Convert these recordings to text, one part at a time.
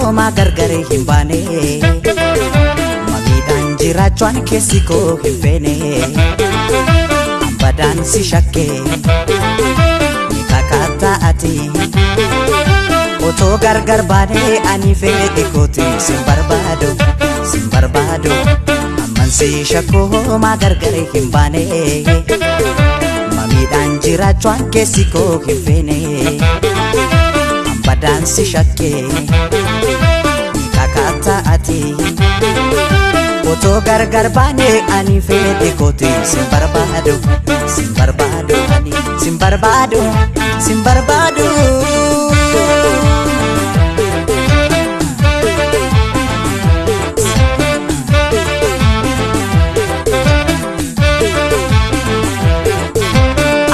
shakkoo maa gargar hin baane. Mamiidhaan jiraachuun keessi koo hin feene. Ambadaan si shakkee ni kakaataa ati. Otoo gargar baanee ani fedhe kooti sin barbaadu sin barbaadu. Amman si shakkoo maa gargar hin baane. Mamiidhaan jiraachuun keessi koo hin feene. Ambadaan si shakkee ni kakaataa ati. Otoo gargar baanee ani fedhe kooti sin barbaadu sin barbaadu ani sin barbaadu sin barbaadu.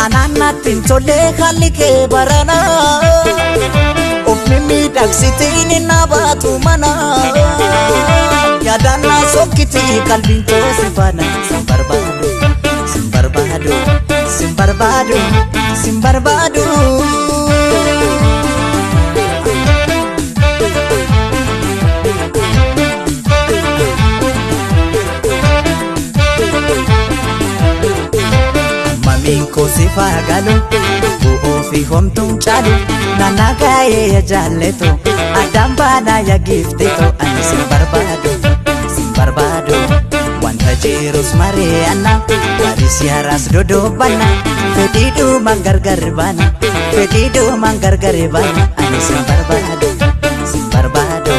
Anaan natti hin tolle haalli kee barana. Of mimmiidhagsitiin na baatu mana. Yaadaan na sokkiti qalbiin toosi faana. Sin barbaadu, sin barbaadu, sin barbaadu, sin barbaadu. Mamiin koo si faagalu bu'uu fi homtuun caalu nana gaa'ee ya jaalletu addaan baanaa ya giiftetu ani sin barbaadu sin barbaadu wanta jirus mari'anna baris yaaraas dodoobanna fedhii dhumaan gargar baana fedhii dhumaan gargar baana ani sin barbaadu sin barbaadu.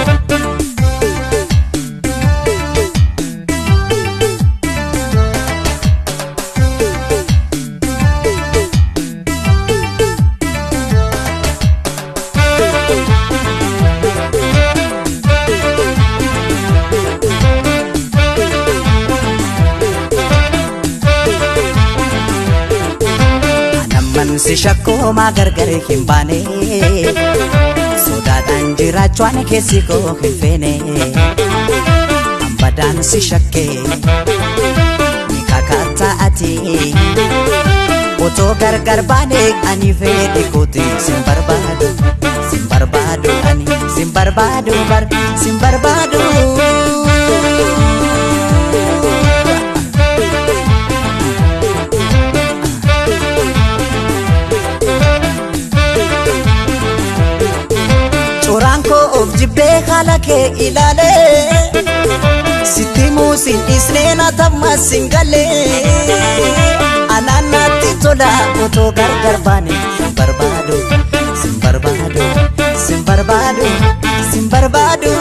Anamman si shakkoo maa gargar hin baane. Sodaadhaan jiraachuun keessi koo hin feene. Ambadaan si shakkee ni kakaataa ati. Otoo gargar baane ani fedhe kooti sin barbaadu sin barbaadu ani sin barbaadu bar sin barbaadu. Coraan koo of jibbee haala kee ilaalee sitti muusin dhiisnee na tammas hin galee anaan natti tola otoo gargar baane sin barbaadu sin barbaadu sin barbaadu sin barbaadu.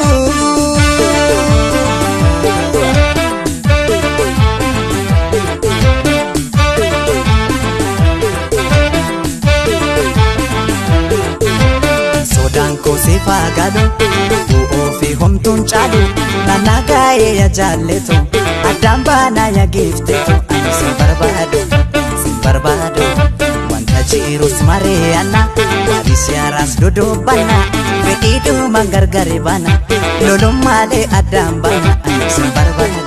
Sodaan koo si faagalu bu'uu fi homtuun caalu nana gaa'ee ya jaalletu addaan baanaa ya giiftetu ani sin barbaadu sin barbaadu wanta jirus mari'anna baris yaaraas dodoobanna fedhii dhumaan gargar baana lolummaalee addaan baana ani sin barbaadu.